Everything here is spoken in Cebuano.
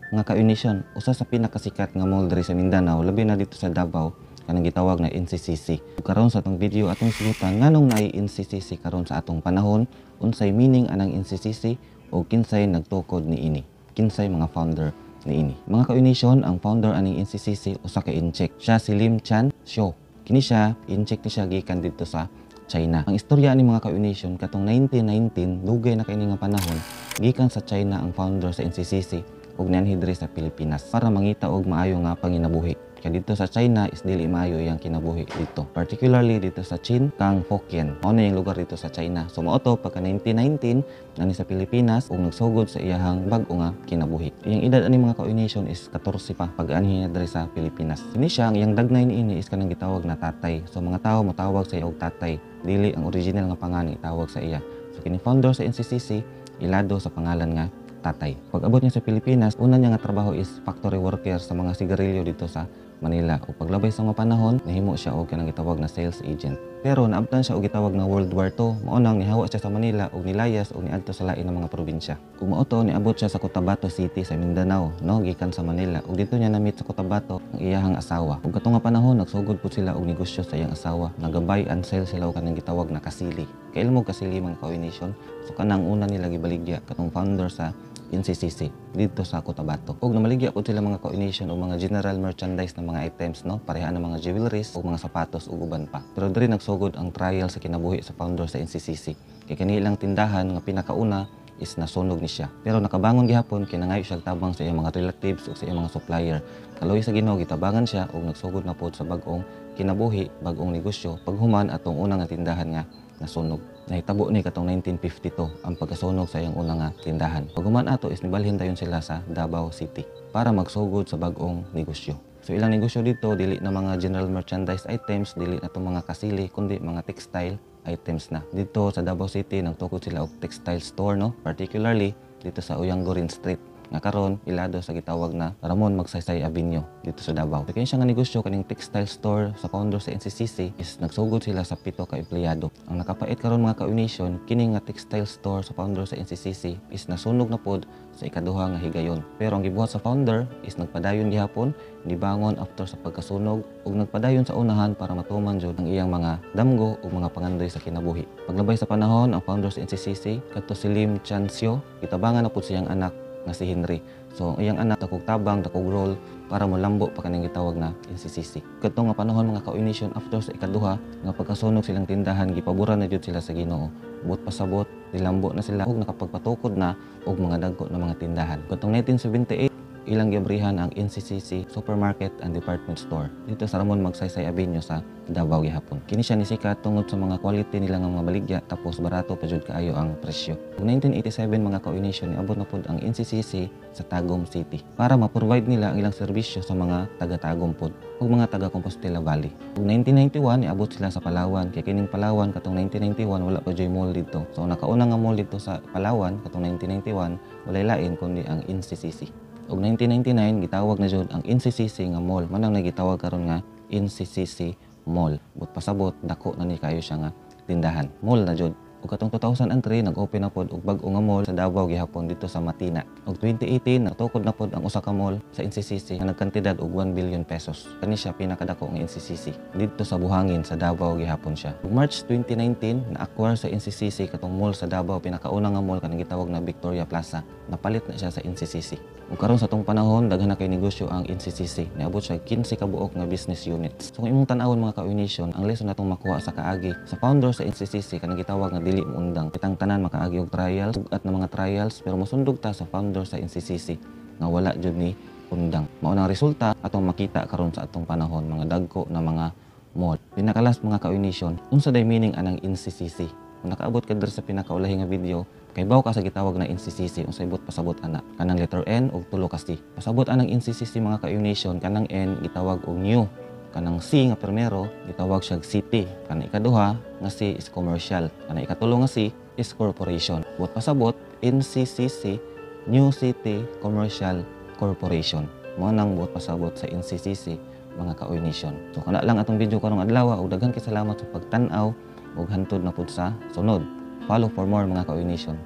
Mga ka-Nation, usa sa pinakasikat nga mall diri sa Mindanao, labi na dito sa Davao, kanang gitawag na NCCC. Karon sa atong video, atong hisgutan nganong naay NCCC karon sa atong panahon, unsay meaning anang NCCC o kinsay nagtukod niini. Kinsay mga founder niini. Mga ka-Nation, ang founder aning NCCC usa ka Intsik. Siya si Lim Chan Sio. Kini siya, Intsik ni siya gikan didto sa China. Ang istorya ni, mga ka-Nation, katong 1919, dugay na kini nga panahon, gikan sa China ang founder sa NCCC ug nianhi diri sa Pilipinas para mangita og maayo nga panginabuhi. Kay didto sa China is dili maayo iyang kinabuhi didto. Particularly didto sa Chin Kang, Fukien. Mao na yung lugar didto sa China. So mao to pagka 1919 nani sa Pilipinas ug nagsugod sa iyahang bag-o nga kinabuhi. Iyang edad ani, mga ka-nation, is 14 pa pag anhi niya diri sa Pilipinas. Kini siya, ang iyang dagnay niini is kanang gitawag na tatay. So mga tao motawag sa iya og tatay, dili ang original nga pangalan itawag sa iya. So kini founder sa NCCC ilado sa pangalan nga tatay. Pag abot niya sa Pilipinas, una niya nga trabaho is factory worker sa mga sigarilyo didto sa Manila. Ug paglabay sa mga panahon, nahimo siya og kanang gitawag na sales agent. Pero naabtan siya og gitawag na World War II. Mao nang nihawa siya sa Manila ug nilayas ug niadto sa lain nga mga probinsya. Ug mao to niabot siya sa Cotabato City sa Mindanao, no, gikan sa Manila. Ug didto niya na-meet sa Cotabato ang iyahang asawa. Ug kato nga panahon nagsugod pud sila og negosyo sa iyang asawa. Naga-buy and sell sila og kanang gitawag na kasili. Kaila mo kasili, mga ka-nation? So kanang una nila gibaligya katong founder sa NCCC didto sa Cotabato. Ug namaligya pud sila, mga ka-nation, og mga general merchandise na mga items, no, pareha ng mga jewelries ug mga sapatos ug uban pa. Pero diri nagsugod ang trial sa kinabuhi sa founder sa NCCC. Kay kani ilang tindahan nga pinakauna is nasunog ni siya. Pero nakabangon gihapon kay nangayo siya tabang sa iyang mga relatives ug sa iyang mga supplier. Kaluoy sa Ginoo, gitabangan siya ug nagsugod na pod sa bag-ong kinabuhi, bag-ong negosyo paghuman atong una nga tindahan nga nasunog. Nahitabo ni katong 1952 ang pagkasunog sa iyang una nga tindahan. Paghuman ato is nibalhin dayon sila sa Davao City para magsugod sa bag-ong negosyo. So ilang negosyo didto dili na mga general merchandise items, dili na to mga kasili, kundi mga textile items na. Didto sa Davao City nagtukod sila og textile store, no, particularly didto sa Uyanguren Street nga karon ilado sa gitawag na Ramon Magsaysay Avenue didto sa Davao. So, kini siya nga negosyo, kaning textile store sa founder sa NCCC, is nagsugod sila sa 7 ka empleyado. Ang nakapait karon, mga ka-nation, kini nga textile store sa founder sa NCCC is nasunog na pod sa ikaduha nga higayon. Pero ang gibuhat sa founder is nagpadayon gihapon, nibangon after sa pagkasunog ug nagpadayon sa unahan para matuman jud ang iyang mga damgo ug mga pangandoy sa kinabuhi. Paglabay sa panahon, ang founder sa NCCC kadto si Lim Chan Sio, gitabangan na pud siyang anak nga si Henry. So ang iyang anak dakog tabang, dakog role para molambo pa kaning gitawag na NCCC. Kadto nga panahon, mga ka-nation, after sa ikaduha nga pagkasunog silang tindahan, gipaboran na jud sila sa Ginoo. Buot pasabot, nilambo na sila ug nakapagpatukod na og mga dagko na mga tindahan. Kadtong 1978, ilang giabrihan ang NCCC Supermarket and Department Store didto sa Ramon Magsaysay Avenue sa Davao gihapon. Kini siya nisikat tungod sa mga quality nila nga mga baligya, tapos barato pa jud kaayo ang presyo. Ug 1987, mga ka-nation, niabot na pud ang NCCC sa Tagum City para ma-provide nila ang ilang serbisyo sa mga taga-Tagum pud ug mga taga Compostela Valley. Ug 1991, niabot sila sa Palawan kay kining Palawan katong 1991 wala pa juy mall didto. So nakauna nga mall didto sa Palawan katong 1991 walay lain kundi ang NCCC. Ug 1999, gitawag na jud ang NCCC nga mall. Mao nang nagitawag karon nga NCCC Mall. Buot pasabot, dako na ni kayo siya nga tindahan. Mall na jud. Ug katong 2003, nag-open na pod og bag-o nga mall sa Davao gihapon didto sa Matina. Ug 2018, natukod na pod ang usa ka mall sa NCCC nga nagkantidad og 1 billion pesos. Kani siya pinakadako nga NCCC. Didto sa Buhangin sa Davao gihapon siya. Ug March 2019, na-acquire sa NCCC katong mall sa Davao, pinakauna nga mall, kanang gitawag na Victoria Plaza. Napalit na siya sa NCCC. Ug karon sa atong panahon, daghan na kay negosyo ang NCCC. Niabot siya 15 ka buok nga business units. So kung imong tan-awon, mga ka-nation, ang lesson natong makuha sa kaagi sa founder sa NCCC, kanang gitawag nga dili moundang. Kitang tanan makaagi og trials, at na mga trials, pero mosundog ta sa founder sa NCCC nga wala jud ni undang. Mao nang resulta atong makita karon sa atong panahon, mga dagko na mga mall. Pinakalas, mga ka-nation, unsa day meaning anang NCCC? Kung nakaabot ka diri sa pinakaulahi nga video, kaybaw ka sa gitawag na NCCC, unsay buot pasabot ana. Kanang letter N ug tulo ka C. Pasabot anang NCCC, mga ka-nation, kanang N gitawag og new. Kanang C nga primero gitawag siya city. Kanang ikaduha nga C is commercial. Kanang ikatulo nga C is corporation. Buot pasabot, NCCC, New City Commercial Corporation. Mao nang buot pasabot sa NCCC, mga ka-nation. So kana lang atong video karong adlaw ug daghan kay salamat sa pagtan-aw ug hantod na pud sa sunod. Follow for more, mga ka-nation.